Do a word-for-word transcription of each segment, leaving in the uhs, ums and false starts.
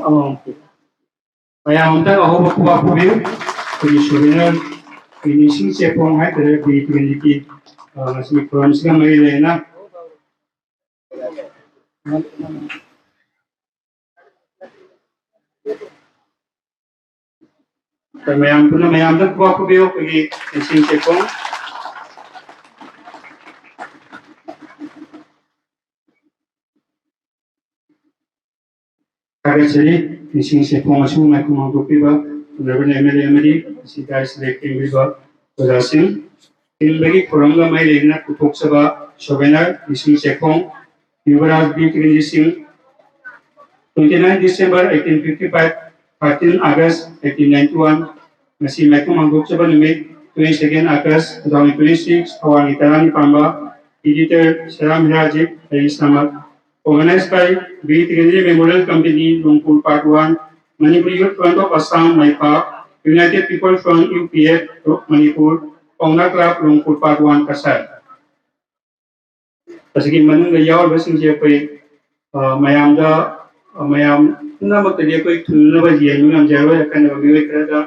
ꯑꯃꯃꯝ ꯄꯤ꯫ ꯃꯌꯥꯝ ꯑꯝꯇꯪ ꯑꯍꯧꯕ ꯈꯨꯕꯥꯛ ꯈꯨꯕꯤꯌꯨ꯫ ꯑꯩꯈꯣꯏꯒꯤ ꯁꯣꯚꯦꯅꯔ, ꯑꯩꯈꯣꯏꯒꯤ ꯅꯤꯡꯁꯤꯡ ꯆꯦꯐꯣꯡ ꯍꯥꯏꯇꯥꯔꯦ, ꯕꯤꯔ ꯇꯤꯀꯦꯟꯗ꯭ꯔꯖꯤꯠꯀꯤ, ꯑ, ꯉꯁꯤꯒꯤ ꯊꯧꯔꯝꯁꯤꯒ ꯃꯔꯤ ꯂꯩꯅꯅ꯫ ꯑꯩꯈꯣꯏ ꯃꯌꯥꯝ ꯄꯨꯟꯅ ꯃꯌꯥꯝꯗ ꯈꯨꯕꯥꯛ ꯈꯨꯕꯤꯌꯨ꯫ ꯑꯩꯈꯣꯏꯒꯤ ꯅꯤꯡꯁꯤꯡ ꯆꯦꯐꯣꯡ꯫ ꯊꯥꯒꯠꯆꯔꯤ꯫ ꯅꯤꯡꯁꯤꯡ ꯆꯦꯐꯣꯡ ꯑꯁꯤꯕꯨ ꯃꯥꯏꯈꯨꯝ ꯍꯥꯡꯗꯣꯛꯄꯤꯕ Honourable M L A ꯑꯃꯗꯤ ꯃꯁꯤ ꯗꯥꯏꯁꯇ ꯂꯦꯡꯕꯤꯕ ꯑꯣꯖꯥꯁꯤꯡ꯫ ꯊꯤꯟꯕꯒꯤ ꯊꯧꯔꯝꯒ ꯃꯔꯤ ꯂꯩꯅꯅ ꯄꯨꯊꯣꯛꯆꯕ ꯁꯣꯚꯦꯅꯔ ꯅꯤꯡꯁꯤꯡ ꯆꯦꯐꯣꯡ, ꯌꯨꯕꯔꯥꯖ ꯕꯤꯔ ꯇꯤꯀꯦꯟꯗ꯭ꯔꯖꯤꯠ ꯁꯤꯡ, twenty nine December eighteen fifty five, thirteen August eighteen ninety one, ꯉꯁꯤ ꯃꯥꯏꯈꯨꯝ ꯍꯥꯡꯗꯣꯛꯆꯕ ꯅꯨꯃꯤꯠ, twenty second August two thousand twenty six, ꯊꯧꯕꯥꯜꯒꯤ ꯇꯔꯥꯅꯤꯄꯥꯟꯕ, editor ꯁꯦꯔꯥꯝ ꯍꯤꯔꯥꯖꯤꯠ, ꯑꯩ ꯏꯁꯥꯃꯛ꯫ Organized by B Tikendri Memorial Company, Longpur Part one, Manipur Youth Front of Assam, MYPA, United People Front, U P F, Manipur, Paona Club, Longpur Part one, Kasar꯫ ꯑꯁꯤꯒꯤ ꯃꯅꯨꯡꯗ ꯌꯥꯎꯔꯤꯕꯁꯤꯡꯁꯦ ꯑꯩꯈꯣꯏ, ꯑ, ꯃꯌꯥꯝꯗ, ꯑ, ꯃꯌꯥꯝ ꯄꯨꯝꯅꯃꯛꯇꯗꯤ ꯑꯩꯈꯣꯏ ꯊꯨꯡꯅꯅꯕ ꯌꯦꯟꯕ ꯉꯝꯖꯔꯣꯏ, ꯑꯀꯟꯅꯕ ꯃꯤꯑꯣꯏ ꯈꯔꯗ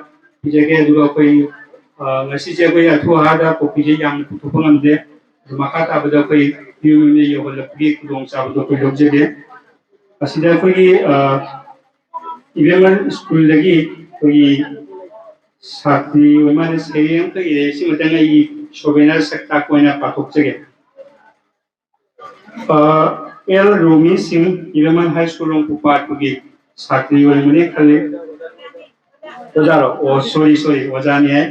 ꯄꯤꯖꯒꯦ꯫ ꯑꯗꯨꯒ ꯑꯩꯈꯣꯏ, ꯑ, ꯉꯁꯤꯁꯦ ꯑꯩꯈꯣꯏ ꯑꯊꯨ ꯑꯍꯥꯗ ꯀꯣꯐꯤꯁꯦ ꯌꯥꯝꯅ ꯄꯨꯊꯣꯛꯄ ꯉꯝꯗꯦ꯫ ꯑꯗꯨ ꯃꯈꯥ ꯇꯥꯕꯗ ꯑꯩꯈꯣꯏ ꯌꯨꯝ ꯌꯨꯝꯗ ꯌꯧꯍꯜꯂꯛꯄꯒꯤ ꯈꯨꯗꯣꯡꯆꯥꯕꯗꯣ ꯑꯩꯈꯣꯏ ꯂꯧꯖꯒꯦ꯫ ꯑꯁꯤꯗ ꯑꯩꯈꯣꯏꯒꯤ, ꯑ, ꯏꯕꯦꯝꯃ ꯁ꯭ꯀꯨꯜꯗꯒꯤ ꯑꯩꯈꯣꯏꯒꯤ ꯁꯥꯇ꯭ꯔꯤ ꯑꯃꯅ ꯁꯩꯔꯦꯡ ꯑꯃꯈꯛ ꯏꯔꯦ꯫ ꯁꯤꯃꯇꯪ ꯑꯩꯒꯤ ꯁꯣꯚꯦꯅꯔ ꯁꯛ ꯇꯥꯛꯄ ꯑꯣꯏꯅ ꯄꯥꯊꯣꯛꯆꯒꯦ꯫ ꯑ, ꯑꯦꯜ ꯔꯣꯃꯤ ꯁꯤꯡ, ꯏꯕꯦꯝꯃ ꯍꯥꯏ ꯁ꯭ꯀꯨꯜ ꯂꯣꯡꯄꯨ ꯄꯥꯠꯄꯒꯤ ꯁꯥꯇ꯭ꯔꯤ ꯑꯣꯏꯔꯝꯒꯅꯤ ꯈꯜꯂꯤ꯫ ꯑꯣꯖꯥꯔꯣ? ꯑꯣ, sorry, sorry, ꯑꯣꯖꯥꯅꯤ ꯍꯥꯏ꯫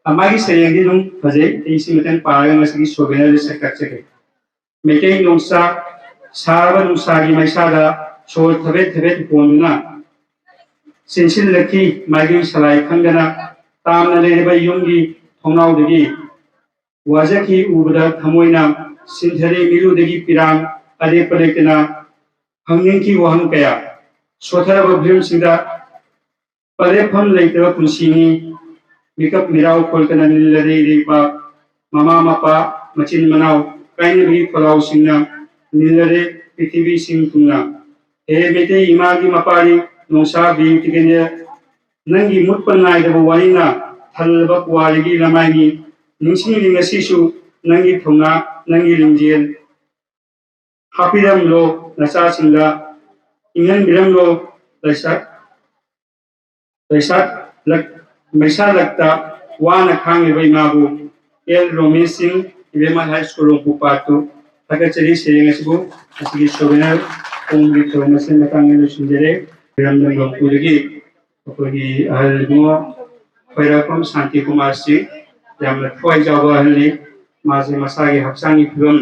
ꯑ, ꯃꯥꯒꯤ ꯁꯩꯔꯦꯡꯗꯤ ꯑꯗꯨꯝ ꯐꯖꯩ꯫ ꯑꯩ ꯁꯤꯃꯇꯪ ꯄꯥꯔꯒ ꯉꯁꯤꯒꯤ ꯁꯣꯚꯦꯅꯔꯁꯦ ꯁꯛ ꯇꯥꯛꯆꯒꯦ꯫ ꯃꯩꯇꯩ ꯅꯣꯡꯆꯥꯛ ꯁꯥꯔꯕ ꯅꯨꯡꯁꯥꯒꯤ ꯃꯩꯁꯥꯗ ꯁꯣꯔ ꯊꯕꯦꯠ ꯊꯕꯦꯠ ꯍꯣꯟꯗꯨꯅ ꯆꯦꯟꯁꯤꯜꯂꯛꯈꯤ ꯃꯥꯏꯀꯩ ꯁꯂꯥꯏ ꯈꯪꯗꯅ꯫ ꯇꯥꯝꯅ ꯂꯩꯔꯕ ꯌꯨꯝꯒꯤ ꯊꯣꯡꯅꯥꯎꯗꯒꯤ ꯋꯥꯖꯈꯤ ꯎꯕꯗ ꯊꯃꯣꯏꯅ ꯁꯤꯟꯊꯔꯦ ꯃꯤꯔꯨꯗꯒꯤ ꯄꯤꯔꯥꯡ ꯑꯔꯦꯞꯄ ꯂꯩꯇꯅ ꯍꯪꯅꯤꯡꯈꯤ ꯋꯥꯍꯪ ꯀꯌꯥ꯫ ꯁꯣꯠꯊꯔꯕ ꯐꯤꯂꯝꯁꯤꯡꯗ ꯄꯔꯦꯞꯐꯝ ꯂꯩꯇꯕ ꯄꯨꯟꯁꯤꯅꯤ꯫ ꯃꯤꯀꯞ ꯃꯤꯔꯥꯎ ꯈꯣꯜꯇꯅ ꯅꯤꯜꯂꯔꯦ ꯏꯔꯩꯄꯥꯛ꯫ ꯃꯃꯥ ꯃꯄꯥ, ꯃꯆꯤꯟ ꯃꯅꯥꯎ ꯀꯥꯏꯅꯕꯒꯤ ꯈꯣꯜꯂꯥꯎꯁꯤꯡꯅ ꯅꯤꯜꯂꯔꯦ ꯄ꯭ꯔꯤꯊꯤꯕꯤꯁꯤꯡ ꯊꯨꯡꯅ꯫ ꯍꯦ ꯃꯩꯇꯩ ꯏꯃꯥꯒꯤ ꯃꯄꯥꯅꯤ ꯅꯣꯡꯁꯥ ꯕꯤꯔ ꯇꯤꯀꯦꯟꯗ꯭ꯔ, ꯅꯪꯒꯤ ꯃꯨꯠꯄ ꯅꯥꯏꯗꯕ ꯋꯥꯔꯤꯅ ꯊꯜꯂꯕ ꯄꯨꯋꯥꯔꯤꯒꯤ ꯂꯃꯥꯏꯅꯤ꯫ ꯅꯤꯡꯁꯤꯡꯂꯤ ꯉꯁꯤꯁꯨ ꯅꯪꯒꯤ ꯊꯧꯅꯥ, ꯅꯪꯒꯤ ꯂꯤꯡꯖꯦꯜ꯫ ꯍꯥꯞꯄꯤꯔꯝꯂꯣ ꯅꯆꯥꯁꯤꯡꯗ, ꯏꯪꯍꯟꯕꯤꯔꯝꯂꯣ ꯂꯩꯁꯥ-, ꯂꯩꯁꯥ-, ꯂꯛ-, ꯃꯩꯁꯥꯂꯛꯇ ꯋꯥꯅ ꯈꯥꯡꯂꯤꯕ ꯏꯃꯥꯕꯨ꯫ ꯑꯦꯜ ꯔꯣꯃꯦꯁ ꯁꯤꯡ, ꯏꯕꯦꯝꯃ ꯍꯥꯏ ꯁ꯭ꯀꯨꯜ, ꯔꯣꯡꯄꯨ ꯄꯥꯔꯠ ꯇꯨ꯫ ꯊꯥꯒꯠꯆꯔꯤ ꯁꯩꯔꯦꯡ ꯑꯁꯤꯕꯨ꯫ ꯑꯁꯤꯒꯤ ꯁꯣꯚꯦꯅꯔ ꯀꯣꯝꯒꯤ ꯊꯧꯔꯝ ꯑꯁꯤꯅ ꯃꯇꯥꯡꯗ ꯂꯣꯏꯁꯤꯟꯖꯔꯦ꯫ ꯏꯔꯝꯗꯝ ꯔꯣꯡꯄꯨꯗꯒꯤ ꯑꯩꯈꯣꯏꯒꯤ ꯑꯍꯜ ꯏꯕꯨꯡꯉꯣ ꯈ꯭ꯋꯥꯏꯔꯥꯛꯄꯝ ꯁꯥꯟꯇꯤ ꯀꯨꯃꯥꯔ ꯁꯤꯡ, ꯌꯥꯝꯅ ꯊꯋꯥꯏ ꯌꯥꯎꯕ ꯑꯍꯜꯅꯤ꯫ ꯃꯥꯁꯦ ꯃꯁꯥꯒꯤ ꯍꯛꯆꯥꯡꯒꯤ ꯐꯤꯕꯝ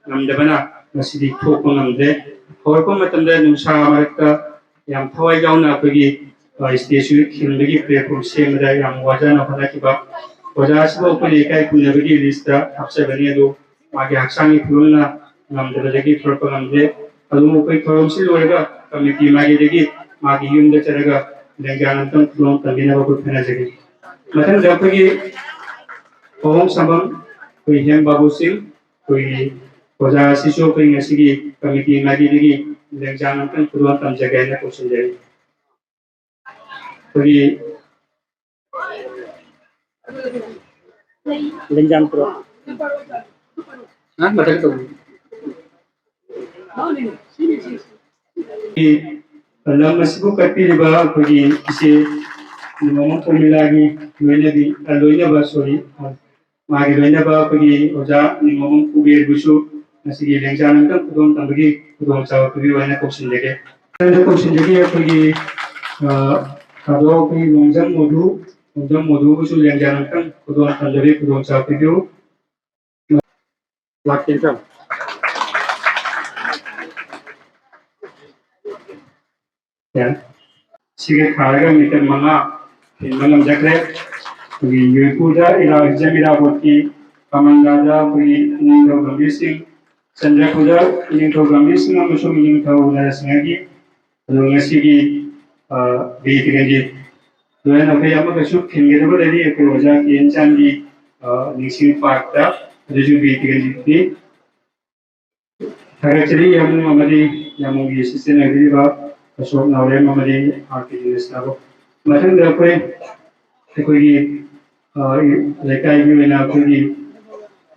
ꯉꯝꯗꯕꯅ ꯉꯁꯤꯗꯤ ꯊꯣꯛꯄ ꯉꯝꯗ꯭ꯔꯦ꯫ ꯍꯧꯔꯛꯄ ꯃꯇꯝꯗ ꯅꯨꯡꯁꯥ ꯃꯔꯛꯇ ꯌꯥꯝ ꯊꯋꯥꯏ ꯌꯥꯎꯅ ꯑꯩꯈꯣꯏꯒꯤ, ꯑ, ꯁ꯭ꯇꯦꯖꯁꯨ ꯈꯤꯟꯕꯒꯤ ꯄ꯭ꯂꯦꯠꯐꯣꯝ ꯁꯦꯝꯕꯗ ꯌꯥꯝ ꯋꯥꯖꯅ ꯍꯣꯠꯅꯈꯤꯕ ꯑꯣꯖꯥ ꯑꯁꯤꯕꯨ ꯑꯩꯈꯣꯏꯅ ꯏꯀꯥꯏ ꯈꯨꯝꯅꯕꯒꯤ ꯂꯤꯁꯇ ꯍꯥꯞꯆꯕꯅꯤ, ꯑꯗꯨ ꯃꯥꯒꯤ ꯍꯛꯆꯥꯡꯒꯤ ꯐꯤꯕꯝꯅ ꯉꯝꯗꯕꯗꯒꯤ ꯊꯣꯔꯛꯄ ꯉꯝꯗꯦ꯫ ꯑꯗꯨꯕꯨ ꯑꯩꯈꯣꯏ ꯊꯧꯔꯝꯁꯤ ꯂꯣꯏꯔꯒ ꯀꯃꯤꯇꯤ ꯃꯥꯏꯀꯩꯗꯒꯤ ꯃꯥꯒꯤ ꯌꯨꯝꯗ ꯆꯠꯂꯒ ꯂꯦꯡꯖꯥꯟ ꯑꯝꯇꯪ ꯈꯨꯗꯣꯜ ꯇꯝꯕꯤꯅꯕ ꯑꯩꯈꯣꯏ ꯈꯟꯅꯖꯒꯦ꯫ ꯃꯊꯪꯗ ꯑꯩꯈꯣꯏꯒꯤ ꯄꯥꯕꯨꯡ ꯁꯝꯕꯝ, ꯑꯩꯈꯣꯏ ꯍꯦꯝ ꯕꯥꯕꯨ ꯁꯤꯡ, ꯑꯩꯈꯣꯏꯒꯤ ꯑꯣꯖꯥ ꯑꯁꯤꯁꯨ ꯑꯩꯈꯣꯏ ꯉꯁꯤꯒꯤ ꯀꯃꯤꯇꯤ ꯃꯥꯏꯀꯩꯗꯒꯤ ꯂꯦꯡꯖꯥꯟ ꯑꯝꯇꯪ ꯈꯨꯗꯣꯜ ꯇꯝꯖꯒꯦ ꯍꯥꯏꯅ ꯀꯧꯁꯤꯟꯖꯔꯤ꯫ ꯑꯩꯈꯣꯏꯒꯤ ꯂꯦꯡꯖꯥꯟ ꯄꯨꯔꯛꯑꯣ꯫ ꯍꯥ? ꯃꯊꯛ ꯇꯧꯕꯤꯌꯨ꯫ ꯂꯝ ꯑꯁꯤꯕꯨ ꯀꯠꯄꯤꯔꯤꯕ ꯑꯩꯈꯣꯏꯒꯤ ꯏꯆꯦ ꯅꯤꯉꯣꯝꯕꯝ ꯄꯔꯃꯤꯂꯥꯒꯤ ꯂꯣꯏꯅꯕꯤ, ꯑ, ꯂꯣꯏꯅꯕ, ꯁꯣꯔꯤ, ꯃꯥꯒꯤ ꯂꯣꯏꯅꯕ ꯑꯩꯈꯣꯏꯒꯤ ꯑꯣꯖꯥ ꯅꯤꯉꯣꯝꯕꯝ ꯀꯨꯕꯦꯔꯕꯨꯁꯨ ꯉꯁꯤꯒꯤ ꯂꯦꯡꯖꯥꯟ ꯑꯝꯇꯪ ꯈꯨꯗꯣꯜ ꯇꯝꯕꯒꯤ ꯈꯨꯗꯣꯡꯆꯥꯕ ꯄꯤꯕꯤꯌꯨ ꯍꯥꯏꯅ ꯀꯧꯁꯤꯟꯖꯒꯦ꯫ ꯍꯥꯏꯅ ꯀꯧꯁꯤꯟꯖꯒꯦ ꯑꯩꯈꯣꯏꯒꯤ, ꯑ, ꯊꯥꯗꯣꯛ ꯑꯩꯈꯣꯏꯒꯤ ꯅꯣꯡꯖꯝ ꯃꯣꯗꯨ, ꯅꯣꯡꯖꯝ ꯃꯣꯗꯨꯕꯨꯁꯨ ꯂꯦꯡꯖꯥꯟ ꯑꯝꯇꯪ ꯈꯨꯗꯣꯜ ꯇꯝꯖꯕꯒꯤ ꯈꯨꯗꯣꯡꯆꯥꯕ ꯄꯤꯕꯤꯌꯨ꯫ ꯂꯥꯛꯀꯦ ꯏꯆꯟ꯫ ꯌꯥꯔꯦ꯫ ꯁꯤꯒ ꯊꯥꯔꯒ ꯃꯤꯇꯔ ꯃꯉꯥ ꯍꯦꯟꯕ ꯉꯝꯖꯈ꯭ꯔꯦ꯫ ꯑꯩꯈꯣꯏꯒꯤ ꯌꯨꯔꯤꯄꯨꯔꯗ ꯏꯔꯥ-, ꯍꯤꯖꯝ ꯏꯔꯥꯕꯣꯠꯀꯤ ꯀꯃꯟꯗꯥꯗ ꯑꯩꯈꯣꯏꯒꯤ ꯏꯅꯤꯡꯊꯧ ꯒꯝꯚꯤꯔ ꯁꯤꯡ, ꯆꯟꯗ꯭ꯔꯄꯨꯔꯗ ꯏꯅꯤꯡꯊꯧ ꯒꯝꯚꯤꯔ ꯁꯤꯡ ꯑꯃꯁꯨꯡ ꯏꯅꯤꯡꯊꯧ ꯅꯔꯁꯤꯡꯍꯒꯤ, ꯑꯗꯣ ꯉꯁꯤꯒꯤ, ꯑ, ꯕꯤꯔ ꯇꯤꯀꯦꯟꯗ꯭ꯔꯖꯤꯠ ꯂꯣꯏꯅ ꯑꯩꯈꯣꯏ ꯑꯃꯒꯁꯨ ꯊꯤꯟꯒꯗꯕ ꯂꯩꯔꯤ꯫ ꯑꯩꯈꯣꯏ ꯑꯣꯖꯥ ꯀꯦ ꯑꯦꯟ ꯆꯥꯟꯒꯤ, ꯑ, ꯅꯤꯡꯁꯤꯡ ꯄꯥꯔꯛꯇ, ꯑꯗꯨꯁꯨ ꯕꯤꯔ ꯇꯤꯀꯦꯟꯗ꯭ꯔꯖꯤꯠꯀꯤ ꯊꯥꯒꯠꯆꯔꯤ ꯌꯥꯝꯕꯨꯡ ꯑꯃꯗꯤ ꯌꯥꯝꯕꯨꯡꯒꯤ ꯑꯦꯁꯤꯁꯇꯦꯟ ꯑꯣꯏꯕꯤꯔꯤꯕ ꯑꯁꯣꯛ ꯅꯥꯎꯔꯦꯝ ꯑꯃꯗꯤ ꯑꯥꯔ ꯀꯦ ꯗꯤꯅꯦꯁ ꯇꯥꯕꯣ꯫ ꯃꯊꯪꯗ ꯑꯩꯈꯣꯏ, ꯑꯩꯈꯣꯏꯒꯤ, ꯑ, ꯂꯩꯀꯥꯏꯒꯤ ꯑꯣꯏꯅ ꯑꯩꯈꯣꯏꯒꯤ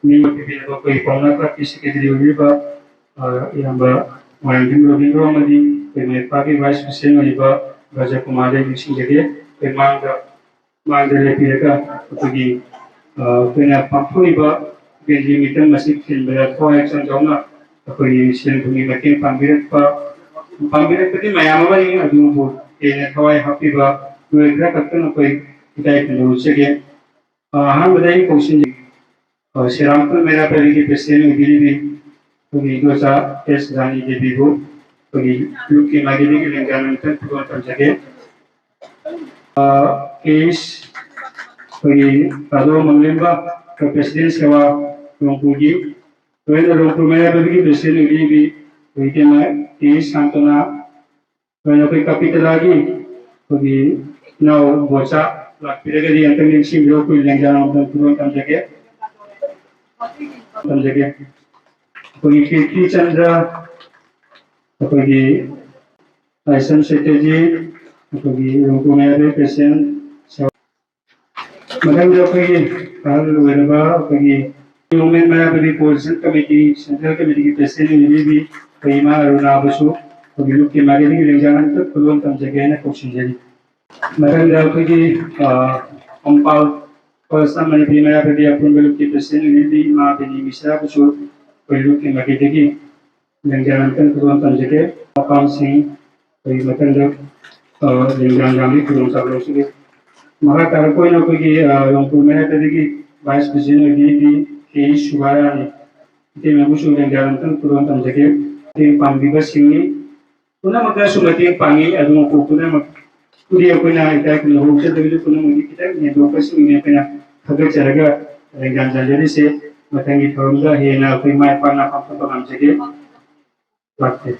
ꯃꯤ ꯄꯤꯕꯤꯔꯕ ꯑꯩꯈꯣꯏꯒꯤ ꯄꯥꯎꯅꯥ ꯀ꯭ꯂꯕꯀꯤ ꯁꯦꯀ꯭ꯔꯦꯇꯔꯤ ꯑꯣꯏꯕꯤꯔꯤꯕ, ꯑ, ꯏꯌꯥꯝꯕ ꯃꯣꯏꯔꯥꯡꯊꯦꯝ ꯔꯣꯕꯤꯟꯗ꯭ꯔꯣ ꯑꯃꯗꯤ ꯑꯩꯈꯣꯏ ꯃꯦꯠꯄꯥꯒꯤ ꯚꯥꯏꯁ ꯄ꯭ꯔꯁꯤꯗꯦꯟ ꯑꯣꯏꯔꯤꯕ ꯕ꯭ꯔꯖꯀꯨꯃꯥꯔꯗ ꯑꯩ ꯅꯤꯡꯁꯤꯡꯖꯒꯦ꯫ ꯑꯩꯈꯣꯏ ꯃꯥꯡꯗ ꯃꯥꯡꯗ ꯂꯦꯞꯄꯤꯔꯒ ꯑꯩꯈꯣꯏꯒꯤ, ꯑ, ꯑꯩꯈꯣꯏꯅ ꯄꯥꯡꯊꯣꯛꯂꯤꯕ ꯀꯦꯟꯗ꯭ꯔꯒꯤ ꯃꯤꯇꯝ ꯑꯁꯤ ꯊꯤꯟꯕꯗ ꯊꯋꯥꯏ ꯍꯛꯆꯥꯡ ꯌꯥꯎꯅ ꯑꯩꯈꯣꯏꯒꯤ ꯁꯦꯜ ꯊꯨꯝꯒꯤ ꯃꯇꯦꯡ ꯄꯥꯡꯕꯤꯔꯛꯄ, ꯄꯥꯡꯕꯤꯔꯛꯄꯗꯤ ꯃꯌꯥꯝ ꯑꯃꯅꯤ, ꯑꯗꯨꯕꯨ ꯍꯦꯟꯅ ꯊꯋꯥꯏ ꯍꯥꯞꯄꯤꯕ ꯃꯤꯑꯣꯏ ꯈꯔ ꯈꯛꯇꯪ ꯑꯩꯈꯣꯏ ꯏꯀꯥꯏ ꯈꯨꯝꯅꯕ ꯎꯠꯆꯒꯦ꯫ ꯑ, ꯑꯍꯥꯟꯕꯗ ꯑꯩ ꯀꯧꯁꯤꯟꯖꯒꯦ꯫ ꯑ, ꯁꯦꯔꯥꯝꯄꯨꯔ ꯃꯩꯔꯥ ꯄꯥꯏꯕꯤꯒꯤ ꯄ꯭ꯔꯁꯤꯗꯦꯟ ꯑꯣꯏꯕꯤꯔꯤꯕꯤ ꯑꯩꯈꯣꯏꯒꯤ ꯏꯗꯣꯆꯥ ꯑꯦꯁ ꯔꯥꯅꯤ ꯗꯦꯕꯤꯕꯨ ꯑꯩꯈꯣꯏꯒꯤ ꯂꯨꯞꯀꯤ ꯃꯥꯏꯀꯩꯗꯒꯤ ꯂꯦꯡꯖꯥ ꯅꯝꯇꯟ ꯈꯨꯗꯣꯜ ꯇꯝꯖꯒꯦ꯫ ꯑ, ꯀꯦꯁ ꯑꯩꯈꯣꯏꯒꯤ ꯀꯥꯗꯣ ꯃꯪꯂꯦꯝꯕ, ꯑꯩꯈꯣꯏ ꯄ꯭ꯔꯁꯤꯗꯦꯟ ꯁꯦꯋꯥ ꯔꯣꯡꯄꯨꯔꯒꯤ, ꯂꯣꯏꯅ ꯔꯣꯡꯄꯨꯔ ꯃꯩꯔꯥ ꯄꯥꯏꯕꯤꯒꯤ ꯄ꯭ꯔꯁꯤꯗꯦꯟ ꯑꯣꯏꯕꯤꯔꯤꯕꯤ ꯑꯩꯈꯣꯏ ꯏꯇꯩꯃ ꯀꯦꯁ ꯁꯥꯟꯇꯅꯥ, ꯂꯣꯏꯅ ꯑꯩꯈꯣꯏ ꯀꯥꯄꯤꯇꯂꯥꯒꯤ ꯑꯩꯈꯣꯏꯒꯤ ꯏꯅꯥꯎ ꯕꯣꯆꯥ ꯂꯥꯛꯄꯤꯔꯒꯗꯤ ꯑꯝꯇꯪ ꯅꯤꯡꯁꯤꯡꯕꯤꯔꯣ, ꯑꯩꯈꯣꯏ ꯂꯦꯡꯖꯥ ꯅꯝꯇꯟ ꯈꯨꯗꯣꯜ ꯇꯝꯖꯒꯦ, ꯇꯝꯖꯒꯦ꯫ ꯑꯩꯈꯣꯏꯒꯤ ꯀꯤꯔꯇꯤ ꯆꯟꯗ꯭ꯔ, ꯑꯩꯈꯣꯏꯒꯤ ꯂꯥꯏꯁ꯭ꯔꯝ ꯁꯦꯇꯔꯖꯤ, ꯑꯩꯈꯣꯏꯒꯤ ꯔꯣꯡꯄꯨꯔ ꯃꯩꯔꯥ ꯄ꯭ꯔꯁꯤꯗꯦꯟ, ꯃꯊꯪꯗ ꯑꯩꯈꯣꯏꯒꯤ ꯑꯍꯜ ꯑꯣꯏꯔꯕ ꯑꯩꯈꯣꯏꯒꯤ ꯋꯨꯃꯦꯟ ꯃꯩꯔꯥ ꯄꯥꯏꯕꯤ ꯀꯣꯑꯣꯔꯗꯤꯅꯦꯁꯟ ꯀꯃꯤꯇꯤ, ꯁꯦꯟꯇ꯭ꯔꯦꯜ ꯀꯃꯤꯇꯤꯒꯤ ꯄ꯭ꯔꯁꯤꯗꯦꯟ ꯑꯣꯏꯕꯤꯔꯤꯕꯤ ꯑꯩꯈꯣꯏ ꯏꯃꯥ ꯑꯔꯨꯅꯥꯕꯨꯁꯨ ꯑꯩꯈꯣꯏꯒꯤ ꯂꯨꯞꯀꯤ ꯃꯥꯏꯀꯩꯗꯒꯤ ꯂꯦꯡꯖꯥ ꯅꯝꯇꯟ ꯈꯨꯗꯣꯜ ꯇꯝꯖꯒꯦ ꯍꯥꯏꯅ ꯀꯧꯁꯤꯟꯖꯔꯤ꯫ ꯃꯊꯪꯗ ꯑꯩꯈꯣꯏꯒꯤ, ꯑ, ꯀꯣꯝꯄꯥꯜ ꯀꯣꯂꯦꯖ ꯃꯅꯤꯄꯨꯔꯤ ꯃꯩꯔꯥ ꯄꯥꯏꯕꯤ ꯑꯄꯨꯟꯕ ꯂꯨꯞꯀꯤ ꯄ꯭ꯔꯁꯤꯗꯦꯟ ꯑꯣꯏꯕꯤꯔꯤꯕꯤ ꯏꯃꯥ ꯕꯦꯅꯤ ꯃꯤꯁ꯭ꯔꯥꯕꯨꯁꯨ ꯑꯩꯈꯣꯏ ꯂꯨꯞꯀꯤ ꯃꯥꯏꯀꯩꯗꯒꯤ ꯂꯦꯡꯖꯥ ꯅꯝꯇꯟ ꯈꯨꯗꯣꯜ ꯇꯝꯖꯒꯦ꯫ ꯃꯄꯥꯝꯁꯤꯡ ꯑꯩꯈꯣꯏ ꯃꯊꯪꯗ, ꯑ, ꯂꯦꯡꯖꯥ ꯂꯥꯝꯕꯒꯤ ꯈꯨꯗꯣꯡꯆꯥꯕ ꯂꯧꯖꯒꯦ꯫ ꯃꯈꯥ ꯇꯥꯔꯛꯄ ꯑꯣꯏꯅ ꯑꯩꯈꯣꯏꯒꯤ, ꯑ, ꯔꯣꯡꯄꯨꯔ ꯃꯩꯔꯥ ꯄꯥꯏꯕꯤꯒꯤ ꯚꯥꯏꯁ ꯄ꯭ꯔꯁꯤꯗꯦꯟ ꯑꯣꯏꯕꯤꯔꯤꯕꯤ ꯀꯦ ꯏ ꯁꯨꯕꯥꯔꯥꯅꯤ꯫ ꯏꯇꯩꯃꯕꯨꯁꯨ ꯂꯦꯡꯖꯥ ꯅꯝꯇꯟ ꯈꯨꯗꯣꯜ ꯇꯝꯖꯒꯦ꯫ ꯃꯇꯦꯡ ꯄꯥꯡꯕꯤꯕꯁꯤꯡꯅꯤ꯫ ꯄꯨꯝꯅꯃꯛꯇꯁꯨ ꯃꯇꯦꯡ ꯄꯥꯡꯉꯤ, ꯑꯗꯨꯕꯨ ꯄꯨꯝꯅꯃꯛꯄꯨꯗꯤ ꯑꯩꯈꯣꯏꯅ ꯏꯀꯥꯏ ꯈꯨꯝꯅꯕ ꯎꯠꯆꯗꯕꯤꯗ ꯄꯨꯝꯅꯃꯛꯀꯤ ꯈꯤꯇꯪ ꯍꯦꯟꯗꯣꯛꯄꯁꯤꯡꯅꯤ ꯑꯩꯈꯣꯏꯅ ꯊꯥꯒꯠꯆꯔꯒ ꯂꯦꯡꯖꯥ ꯆꯟꯖꯔꯤꯁꯦ꯫ ꯃꯊꯪꯒꯤ ꯊꯧꯔꯝꯗ ꯍꯦꯟꯅ ꯑꯩꯈꯣꯏ ꯃꯥꯏ ꯄꯥꯛꯅ ꯄꯥꯡꯊꯣꯛꯄ ꯉꯝꯖꯒꯦ꯫ ꯂꯥꯛꯄꯤꯌꯨ꯫